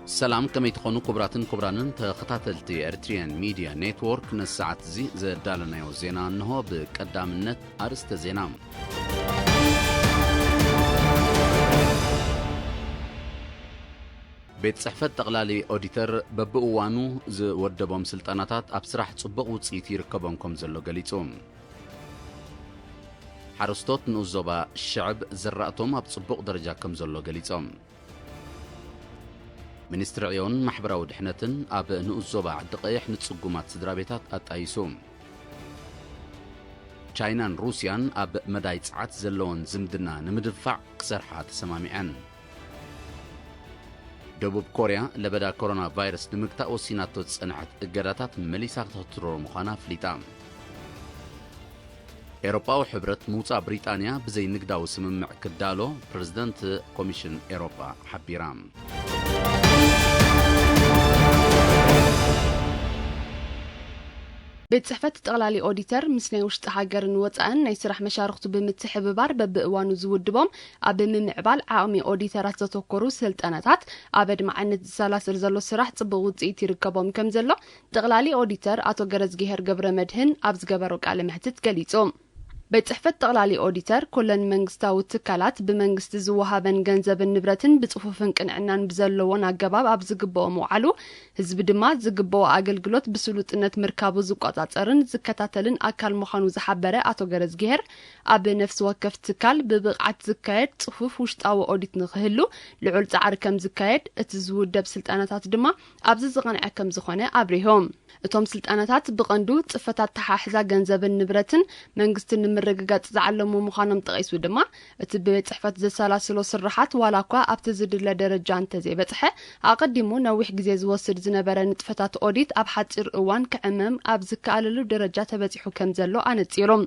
ሰላም፣ ከመይ ትኾኑ ክቡራትን ክቡራንን ተኸታተልቲ ኤርትሪያን ሚድያ ኔትወርክ? ነዚ ሰዓት እዚ ዘዳለናዮ ዜና እንሆ። ብቀዳምነት ኣርእስተ ዜና። ቤት ጽሕፈት ጠቕላሊ ኦዲተር በብእዋኑ ዝወደቦም ስልጠናታት ኣብ ስራሕ ጽቡቕ ውጽኢት ይርከቦም ከም ዘሎ ገሊጹ። ሓረስቶት ንኡስ ዞባ ሽዕብ ዝራእቶም ኣብ ጽቡቕ ደረጃ ከም ዘሎ ገሊጾም። ሚኒስትሪ ዕዮን ማሕበራዊ ድሕነትን ኣብ ንኡስ ዞባ ዓዲ ቀይሕ ንጽጉማት ስድራ ቤታት ኣጣይሱ። ቻይናን ሩስያን ኣብ መዳይ ጸዓት ዘለወን ዝምድና ንምድንፋዕ ክሰርሓ ተሰማሚዐን። ደቡብ ኮርያ ለበዳ ኮሮና ቫይረስ ንምግታእ ወሲናቶ ዝጸንሐት እገዳታት መሊሳ ክትትሮ ምዃና ኣፍሊጣ። ኤውሮጳዊ ሕብረት ምውጻእ ብሪጣንያ ብዘይ ንግዳዊ ስምምዕ ክዳሎ ፕረዚደንት ኮሚሽን ኤውሮጳ ሓቢራ። ቤት ጽሕፈት ጠቕላሊ ኦዲተር ምስ ናይ ውሽጢ ሃገርን ወጻእን ናይ ስራሕ መሻርኽቱ ብምትሕብባር በብእዋኑ ዝውድቦም ኣብ ምምዕባል ዓቕሚ ኦዲተራት ዘተኮሩ ስልጠናታት ኣብ ኣድማዕነት ዝሰላስል ዘሎ ስራሕ ጽቡቕ ውጽኢት ይርከቦም ከም ዘሎ ጠቕላሊ ኦዲተር ኣቶ ገረዝጊሄር ገብረ መድህን ኣብ ዝገበሮ ቃለ መሕትት ገሊጹ። ቤት ጽሕፈት ጠቕላሊ ኦዲተር ኩለን መንግስታዊ ትካላት ብመንግስቲ ዝወሃበን ገንዘብን ንብረትን ብጽፉፍን ቅንዕናን ብዘለዎን ኣገባብ ኣብ ዝግብኦ ምውዓሉ፣ ህዝቢ ድማ ዝግብኦ ኣገልግሎት ብስሉጥነት ምርካቡ ዝቆጻጸርን ዝከታተልን ኣካል ምዃኑ ዝሓበረ ኣቶ ገረዝጊሄር፣ ኣብ ነፍሲ ወከፍ ትካል ብብቕዓት ዝካየድ ጽፉፍ ውሽጣዊ ኦዲት ንኽህሉ ልዑል ጻዕሪ ከም ዝካየድ፣ እቲ ዝውደብ ስልጠናታት ድማ ኣብዚ ዝቐንዐ ከም ዝኾነ ኣብሪሆም። እቶም ስልጠናታት ብቐንዱ ጽፈት ኣተሓሕዛ ገንዘብን ንብረትን መንግስትን ንምርግጋጽ ዝዓለሙ ምዃኖም ጠቒሱ ድማ፣ እቲ ብቤት ጽሕፈት ዘሰላስሎ ስርሓት ዋላ እኳ ኣብቲ ዝድለ ደረጃ እንተዘይበጽሐ፣ ኣቐዲሙ ነዊሕ ግዜ ዝወስድ ዝነበረ ንጥፈታት ኦዲት ኣብ ሓጺር እዋን ክዕመም ኣብ ዝከኣለሉ ደረጃ ተበጺሑ ከም ዘሎ ኣነጺሮም።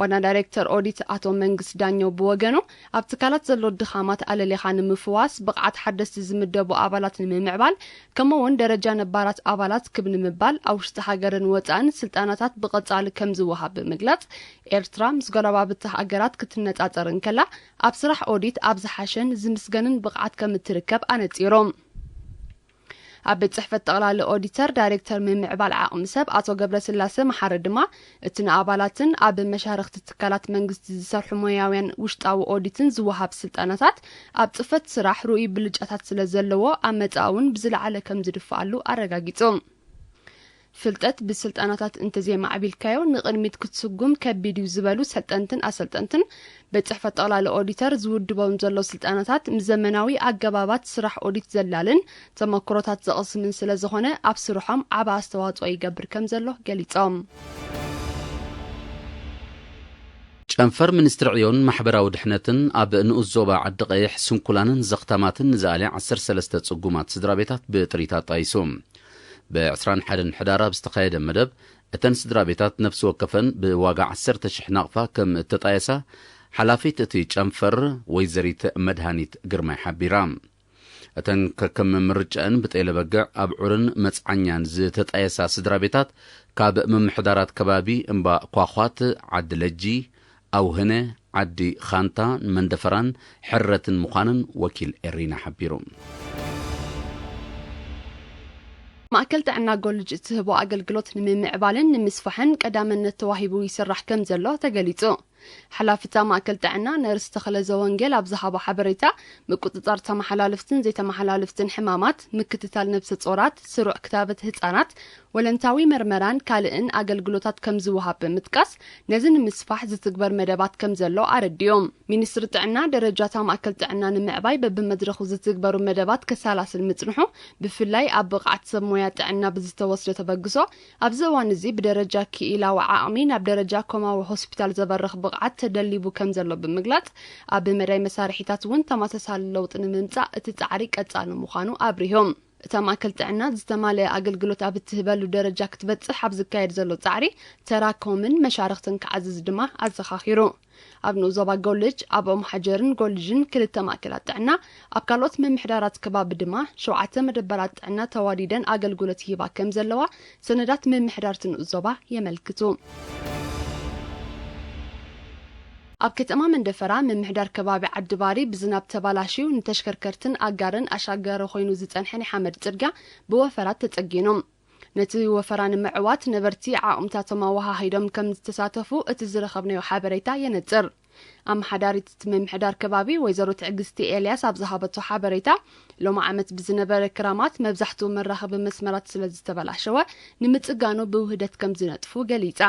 ዋና ዳይሬክተር ኦዲት ኣቶ መንግስት ዳኘው ብወገኑ፣ ኣብ ትካላት ዘሎ ድኻማት ኣለሊኻ ንምፍዋስ፣ ብቕዓት ሓደስቲ ዝምደቡ ኣባላት ንምምዕባል፣ ከምኡ እውን ደረጃ ነባራት ኣባላት ክብ ንምባል፣ ኣብ ውሽጢ ሃገርን ወጻእን ስልጠናታት ብቐጻሊ ከም ዝወሃብ ብምግላጽ፣ ኤርትራ ምስ ጎረባብቲ ሃገራት ክትነጻጸር እንከላ፣ ኣብ ስራሕ ኦዲት ኣብ ዝሓሸን ዝምስገንን ብቕዓት ከም እትርከብ ኣነጺሮም። ኣብ ቤት ጽሕፈት ጠቕላሊ ኦዲተር ዳይሬክተር ምምዕባል ዓቕሚ ሰብ ኣቶ ገብረስላሴ መሓሪ ድማ፣ እቲ ንኣባላትን ኣብ መሻርኽቲ ትካላት መንግስቲ ዝሰርሑ ሞያውያን ውሽጣዊ ኦዲትን ዝወሃብ ስልጠናታት ኣብ ጽፈት ስራሕ ርኡይ ብልጫታት ስለ ዘለዎ፣ ኣብ መጻኢ እውን ብዝለዓለ ከም ዝድፍኣሉ ኣረጋጊጹ። ፍልጠት ብስልጠናታት እንተዘይማዕቢልካዮ ንቕድሚት ክትስጉም ከቢድ እዩ ዝበሉ ሰልጠንትን ኣሰልጠንትን፣ ቤት ጽሕፈት ጠቕላሊ ኦዲተር ዝውድቦም ዘሎ ስልጠናታት ምስ ዘመናዊ ኣገባባት ስራሕ ኦዲት ዘላልን ተመክሮታት ዘቕስምን ስለ ዝኾነ፣ ኣብ ስርሖም ዓቢ ኣስተዋጽኦ ይገብር ከም ዘሎ ገሊጾም። ጨንፈር ሚኒስትሪ ዕዮን ማሕበራዊ ድሕነትን ኣብ ንኡስ ዞባ ዓዲ ቀይሕ ስንኩላንን ዘኽታማትን ንዝኣሊ ዓሰርተ ሰለስተ ጽጉማት ስድራ ቤታት ብጥሪት ኣጣይሱ። ብ ዕስራን ሓደን ሕዳር ኣብ ዝተኻየደ መደብ፣ እተን ስድራ ቤታት ነፍሲ ወከፈን ብዋጋ ዓሰርተ ሽሕ ናቕፋ ከም እተጣየሳ፣ ሓላፊት እቲ ጨንፈር ወይዘሪት መድሃኒት ግርማይ ሓቢራ። እተን ከከም ምርጫአን ብጤለ በግዕ፣ ኣብዑርን መጽዓኛን ዝተጣየሳ ስድራ ቤታት፣ ካብ ምምሕዳራት ከባቢ እምባ ኳዃት፣ ዓዲ ለጂ፣ ኣውህነ፣ ዓዲ ኻንታ፣ መንደፈራን ሕረትን ምዃነን ወኪል ኤሪና ሓቢሩ። ማእከል ጥዕና ጎልጅ እትህቦ ኣገልግሎት ንምምዕባልን ንምስፋሕን ቀዳምነት ተዋሂቡ ይስራሕ ከም ዘሎ ተገሊጹ። ሓላፊ እታ ማእከል ጥዕና ነርስ ተኽለ ዘወንጌል ኣብ ዝሃቦ ሓበሬታ፣ ምቁጽጻር ተመሓላለፍትን ዘይተመሓላለፍትን ሕማማት፣ ምክትታል ነብሰ ጾራት፣ ስሩዕ ክታበት ህጻናት፣ ወለንታዊ መርመራን ካልእን ኣገልግሎታት ከም ዝወሃብ ብምጥቃስ፣ ነዚ ንምስፋሕ ዝትግበር መደባት ከም ዘሎ ኣረዲኦም። ሚኒስትሪ ጥዕና ደረጃ እታ ማእከል ጥዕና ንምዕባይ በብመድረኹ ዝትግበሩ መደባት ከሰላስል ምጽንሑ፣ ብፍላይ ኣብ ብቕዓት ሰብ ሞያ ጥዕና ብዝተወስደ ተበግሶ፣ ኣብዚ እዋን እዚ ብደረጃ ክኢላዊ ዓቕሚ ናብ ደረጃ ኮማዊ ሆስፒታል ዘበርኽ ብቕዓት ተደሊቡ ከም ዘሎ ብምግላጽ፣ ኣብ መዳይ መሳርሒታት እውን ተመሳሳሊ ለውጢ ንምምጻእ እቲ ጻዕሪ ቀጻሊ ምዃኑ ኣብሪሆም። እታ ማእከል ጥዕና ዝተማልአ ኣገልግሎት ኣብ እትህበሉ ደረጃ ክትበጽሕ ኣብ ዝካየድ ዘሎ ጻዕሪ፣ ተራ ኮምን መሻርኽትን ክዓዝዝ ድማ ኣዘኻኺሩ። ኣብ ንኡስ ዞባ ጎልጅ፣ ኣብ ኦም ሓጀርን ጎልጅን ክልተ ማእከላት ጥዕና፣ ኣብ ካልኦት ምምሕዳራት ከባቢ ድማ ሸውዓተ መደበራት ጥዕና ተዋዲደን ኣገልግሎት ይህባ ከም ዘለዋ ሰነዳት ምምሕዳር እቲ ንኡስ ዞባ የመልክቱ። ኣብ ከተማ መንደፈራ ምምሕዳር ከባቢ ዓዲባሪ ብዝናብ ተባላሽዩ ንተሽከርከርትን ኣጋርን ኣሻጋሪ ኮይኑ ዝጸንሐ ናይ ሓመድ ጽርግያ ብወፈራት ተጸጊኑ። ነቲ ወፈራ ንምዕዋት ነበርቲ ዓቕምታቶም ኣወሃሂዶም ከም ዝተሳተፉ እቲ ዝረኸብናዮ ሓበሬታ የነጽር። ኣመሓዳሪት እቲ ምምሕዳር ከባቢ ወይዘሮ ትዕግስቲ ኤልያስ ኣብ ዝሃበቶ ሓበሬታ፣ ሎሚ ዓመት ብዝነበረ ክራማት መብዛሕትኡ መራኸቢ መስመራት ስለ ዝተበላሸወ ንምጽጋኑ ብውህደት ከም ዝነጥፉ ገሊጻ።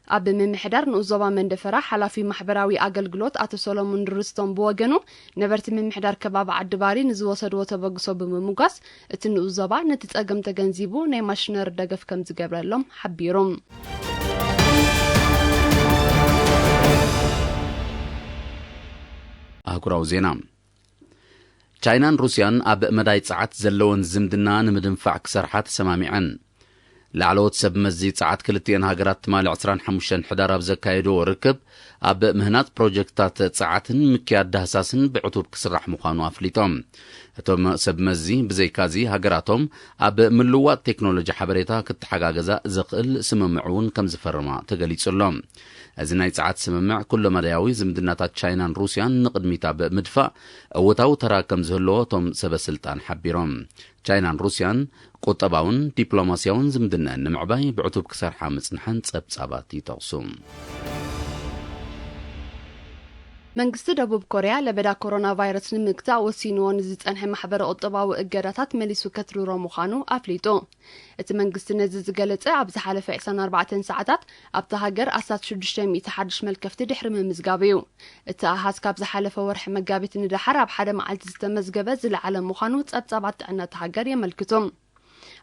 ኣብ ምምሕዳር ንኡስ ዞባ መንደፈራ ሓላፊ ማሕበራዊ ኣገልግሎት ኣቶ ሰሎሞን ርስቶም ብወገኑ፣ ነበርቲ ምምሕዳር ከባቢ ዓዲባሪ ንዝወሰድዎ ተበግሶ ብምምጓስ፣ እቲ ንኡስ ዞባ ነቲ ጸገም ተገንዚቡ ናይ ማሽነሪ ደገፍ ከም ዝገብረሎም ሓቢሩ። ኣህጉራዊ ዜና። ቻይናን ሩስያን ኣብ መዳይ ጸዓት ዘለወን ዝምድና ንምድንፋዕ ክሰርሓ ተሰማሚዐን። ላዕለዎት ሰብ መዚ ጸዓት ክልቲኤን ሃገራት ትማሊ ዕስራን ሓሙሽተን ሕዳር ኣብ ዘካየድዎ ርክብ፣ ኣብ ምህናጽ ፕሮጀክትታት ጸዓትን ምክያድ ዳህሳስን ብዕቱብ ክስራሕ ምዃኑ ኣፍሊጦም። እቶም ሰብ መዚ፣ ብዘይካዚ፣ ሃገራቶም ኣብ ምልውዋጥ ቴክኖሎጂ ሓበሬታ ክተሓጋገዛ ዘኽእል ስምምዕ እውን ከም ዝፈርማ ተገሊጹ ኣሎ። እዚ ናይ ጸዓት ስምምዕ፣ ኩለመዳያዊ ዝምድናታት ቻይናን ሩስያን ንቕድሚት ኣብ ምድፋእ እወታዊ ተራ ከም ዝህልዎ እቶም ሰበ ስልጣን ሓቢሮም። ቻይናን ሩስያን ቁጠባውን ዲፕሎማስያውን ዝምድነአን ንምዕባይ ብዕቱብ ክሰርሓ ምጽንሐን ጸብጻባት ይጠቕሱ። መንግስቲ ደቡብ ኮርያ ለበዳ ኮሮና ቫይረስ ንምግታእ ወሲንዎ ንዝጸንሐ ማሕበረ ቁጠባዊ እገዳታት መሊሱ ከትርሮ ምዃኑ ኣፍሊጡ። እቲ መንግስቲ ነዚ ዝገለጸ ኣብ ዝሓለፈ ዕስራን ኣርባዕተን ሰዓታት ኣብታ ሃገር ኣስታት ሽዱሽተ ሚእቲ ሓድሽ መልከፍቲ ድሕሪ ምምዝጋቡ እዩ። እቲ ኣሃዝ ካብ ዝሓለፈ ወርሒ መጋቢት ንደሓር ኣብ ሓደ መዓልቲ ዝተመዝገበ ዝለዓለ ምዃኑ ጸብጻባት ጥዕና እታ ሃገር የመልክቱ።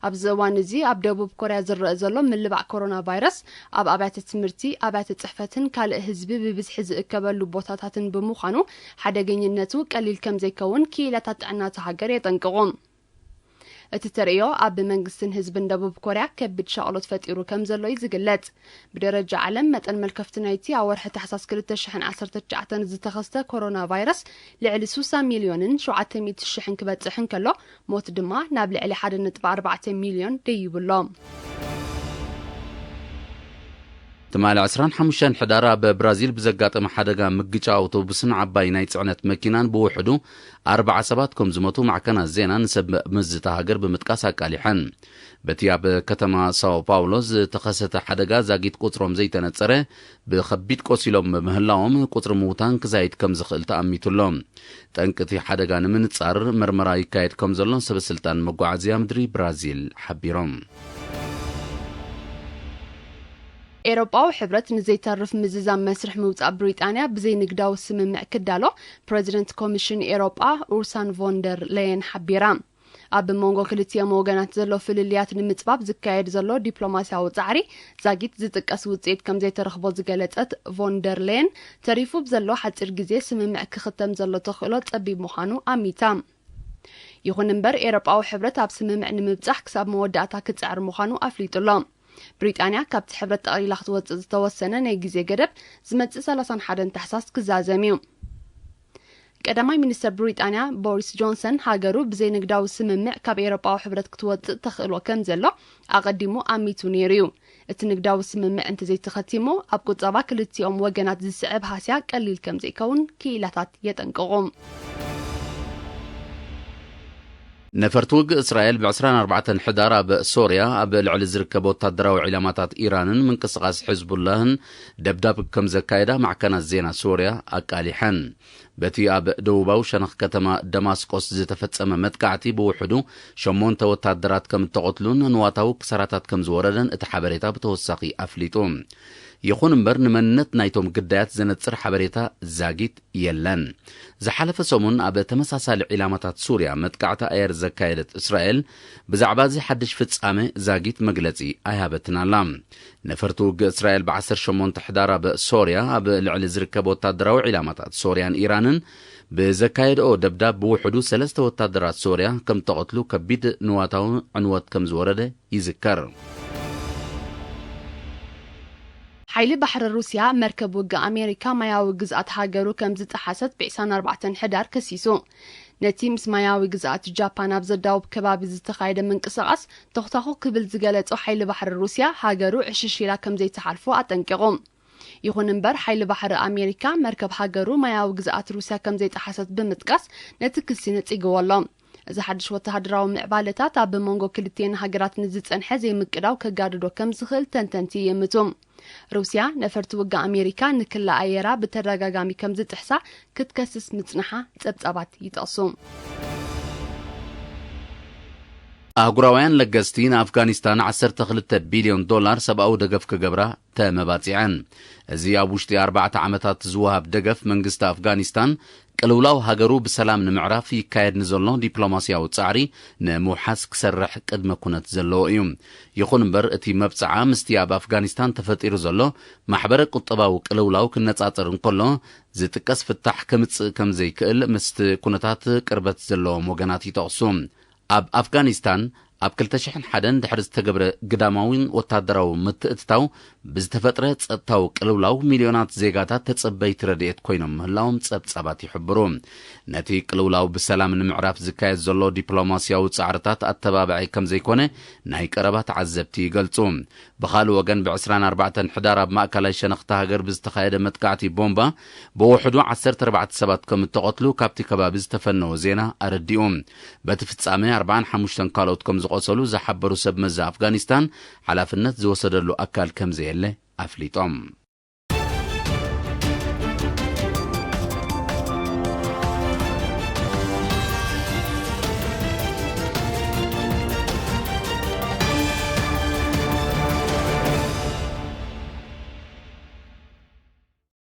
ኣብዚ እዋን እዚ ኣብ ደቡብ ኮርያ ዝረአ ዘሎ ምልባዕ ኮሮና ቫይረስ ኣብ ኣብያተ ትምህርቲ፣ ኣብያተ ጽሕፈትን ካልእ ህዝቢ ብብዝሒ ዝእከበሉ ቦታታትን ብምዃኑ ሓደገኝነቱ ቀሊል ከም ዘይከውን ክኢላታት ጥዕና እታ ሃገር የጠንቅቑ። እቲ ተርእዮ ኣብ መንግስትን ህዝብን ደቡብ ኮርያ ከቢድ ሻቕሎት ፈጢሩ ከም ዘሎ እዩ ዝግለጽ። ብደረጃ ዓለም መጠን መልከፍቲ ናይቲ ኣብ ወርሒ ታሕሳስ ክልተ ሽሕን ዓሰርተ ትሽዓተን ዝተኸስተ ኮሮና ቫይረስ ልዕሊ ስሳ ሚልዮንን ሸውዓተ ሚእቲ ሽሕን ክበጽሕ እንከሎ፣ ሞት ድማ ናብ ልዕሊ ሓደ ነጥቢ ኣርባዕተ ሚልዮን ደይቡ ኣሎ። ትማሊ ዕስራን ሓሙሽተን ሕዳር ኣብ ብራዚል ብዘጋጠመ ሓደጋ ምግጫ ኣውቶቡስን ዓባይ ናይ ጽዕነት መኪናን ብውሕዱ ኣርባዓ ሰባት ከም ዝሞቱ ማዕከናት ዜና ንሰብ መዚ እታ ሃገር ብምጥቃስ ኣቃሊሐን። በቲ ኣብ ከተማ ሳኦ ፓውሎ ዝተኸሰተ ሓደጋ ዛጊት ቁጽሮም ዘይተነጸረ፣ ብኸቢድ ቆሲሎም ብምህላዎም ቁጽሪ ምዉታን ክዛይድ ከም ዝኽእል ተኣሚቱ ኣሎ። ጠንቂ እቲ ሓደጋ ንምንጻር መርመራ ይካየድ ከም ዘሎ ሰበ ስልጣን መጓዓዝያ ምድሪ ብራዚል ሓቢሮም። ኤውሮጳዊ ሕብረት ንዘይተርፍ ምዝዛም መስርሕ ምውጻእ ብሪጣንያ ብዘይንግዳዊ ስምምዕ ክዳሎ ፕረዚደንት ኮሚሽን ኤውሮጳ ኡርሳን ቮንደር ለየን ሓቢራ። ኣብ መንጎ ክልቲኦም ወገናት ዘሎ ፍልልያት ንምጽባብ ዝካየድ ዘሎ ዲፕሎማስያዊ ጻዕሪ ዛጊት ዝጥቀስ ውጽኢት ከም ዘይተረኽቦ ዝገለጸት ቮንደር ለየን፣ ተሪፉ ብዘሎ ሓጺር ግዜ ስምምዕ ክኽተም ዘሎ ተኽእሎ ጸቢብ ምዃኑ ኣሚታ። ይኹን እምበር፣ ኤውሮጳዊ ሕብረት ኣብ ስምምዕ ንምብጻሕ ክሳብ መወዳእታ ክጽዕር ምዃኑ ኣፍሊጡ ኣሎ። ብሪጣንያ ካብቲ ሕብረት ጠቕሊላ ክትወጽእ ዝተወሰነ ናይ ግዜ ገደብ ዝመጽእ ሰላሳን ሓደን ታሕሳስ ክዛዘም እዩ። ቀዳማይ ሚኒስተር ብሪጣንያ ቦሪስ ጆንሰን፣ ሃገሩ ብዘይንግዳዊ ስምምዕ ካብ ኤውሮጳዊ ሕብረት ክትወጽእ ተኽእሎ ከም ዘሎ ኣቐዲሙ ኣሚቱ ነይሩ እዩ። እቲ ንግዳዊ ስምምዕ እንተዘይተኸቲሙ፣ ኣብ ቁጠባ ክልቲኦም ወገናት ዝስዕብ ሃስያ ቀሊል ከም ዘይከውን ክኢላታት የጠንቅቑ። ነፈርቲ ውግእ እስራኤል ብ ዕስራን ኣርባዕተን ሕዳር ኣብ ሶርያ ኣብ ልዕሊ ዝርከብ ወታደራዊ ዒላማታት ኢራንን ምንቅስቓስ ሕዝቡላህን ደብዳብ ከም ዘካየዳ ማዕከናት ዜና ሶርያ ኣቃሊሐን። በቲ ኣብ ደቡባዊ ሸነኽ ከተማ ደማስቆስ ዝተፈጸመ መጥቃዕቲ ብውሕዱ ሸሞንተ ወታደራት ከም እተቐትሉን ንዋታዊ ክሳራታት ከም ዝወረደን እቲ ሓበሬታ ብተወሳኺ ኣፍሊጡ። ይኹን እምበር፣ ንመንነት ናይቶም ግዳያት ዘነጽር ሓበሬታ ዛጊት የለን። ዝሓለፈ ሰሙን ኣብ ተመሳሳሊ ዒላማታት ሱርያ መጥቃዕቲ ኣየር ዘካየደት እስራኤል፣ ብዛዕባ እዚ ሓድሽ ፍጻመ ዛጊት መግለጺ ኣይሃበትን ኣላ። ነፈርቲ ውግእ እስራኤል ብ ዓሰርተ ሸሞንተ ሕዳር ኣብ ሶርያ ኣብ ልዕሊ ዝርከብ ወታደራዊ ዒላማታት ሶርያን ኢራንን ብዘካየድኦ ደብዳብ ብውሕዱ ሰለስተ ወታደራት ሶርያ ከም ተቐትሉ፣ ከቢድ ንዋታዊ ዕንወት ከም ዝወረደ ይዝከር። ሓይሊ ባሕሪ ሩስያ መርከብ ውግእ ኣሜሪካ ማያዊ ግዝኣት ሃገሩ ከም ዝጠሓሰት ብ ዕስራን ኣርባዕተን ሕዳር ከሲሱ። ነቲ ምስ ማያዊ ግዝኣት ጃፓን ኣብ ዘዳውብ ከባቢ ዝተኻየደ ምንቅስቓስ ተኹታኹ ክብል ዝገለጾ ሓይሊ ባሕሪ ሩስያ፣ ሃገሩ ዕሽሽ ኢላ ከም ዘይትሓልፎ ኣጠንቂቑ። ይኹን እምበር፣ ሓይሊ ባሕሪ ኣሜሪካ መርከብ ሃገሩ ማያዊ ግዝኣት ሩስያ ከም ዘይጠሓሰት ብምጥቃስ፣ ነቲ ክሲ ነጺግዎ ኣሎ። እዚ ሓድሽ ወተሃደራዊ ምዕባለታት ኣብ መንጎ ክልቲኤን ሃገራት ንዝጸንሐ ዘይምቅዳው ከጋድዶ ከም ዝኽእል ተንተንቲ ይእምቱ። ሩስያ ነፈርቲ ውግእ ኣሜሪካ ንክላ ኣየራ ብተደጋጋሚ ከም ዝጥሕሳ ክትከስስ ምጽንሓ ጸብጻባት ይጠቕሱ። ኣህጉራውያን ለገስቲ ንኣፍጋኒስታን ዓሰርተ ክልተ ቢልዮን ዶላር ሰብኣዊ ደገፍ ክገብራ ተመባጺዐን። እዚ ኣብ ውሽጢ ኣርባዕተ ዓመታት ዝወሃብ ደገፍ መንግስቲ ኣፍጋኒስታን ቅልውላው ሃገሩ ብሰላም ንምዕራፍ ይካየድ ንዘሎ ዲፕሎማስያዊ ጻዕሪ ንምውሓስ ክሰርሕ ቅድመ ኩነት ዘለዎ እዩ። ይኹን እምበር እቲ መብጽዓ ምስቲ ኣብ ኣፍጋኒስታን ተፈጢሩ ዘሎ ማሕበረ ቁጠባዊ ቅልውላው ክነጻጸር እንከሎ ዝጥቀስ ፍታሕ ከምጽእ ከም ዘይክእል ምስቲ ኩነታት ቅርበት ዘለዎም ወገናት ይጠቕሱ። ኣብ ኣፍጋኒስታን ኣብ ክልተ ሽሕን ሓደን ድሕሪ ዝተገብረ ግዳማዊን ወታደራዊ ምትእትታው ብዝተፈጥረ ጸጥታዊ ቅልውላው ሚልዮናት ዜጋታት ተጸበይቲ ረድኤት ኮይኖም ምህላዎም ጸብጻባት ይሕብሩ። ነቲ ቅልውላው ብሰላም ንምዕራፍ ዝካየድ ዘሎ ዲፕሎማስያዊ ጻዕርታት ኣተባባዒ ከም ዘይኮነ ናይ ቀረባ ተዓዘብቲ ይገልጹ። ብኻልእ ወገን ብ ዕስራን ኣርባዕተን ሕዳር ኣብ ማእከላይ ሸነኽቲ ሃገር ብዝተኻየደ መጥቃዕቲ ቦምባ ብውሕዱ ዓሰርተ ኣርባዕተ ሰባት ከም እተቐትሉ ካብቲ ከባቢ ዝተፈነወ ዜና ኣረዲኡ። በቲ ፍጻመ ኣርባዓን ሓሙሽተን ካልኦት ከም ዝቖሰሉ ዝሓበሩ ሰብ መዚ ኣፍጋኒስታን ሓላፍነት ዝወሰደሉ ኣካል ከም ዘየለ ኣፍሊጦም።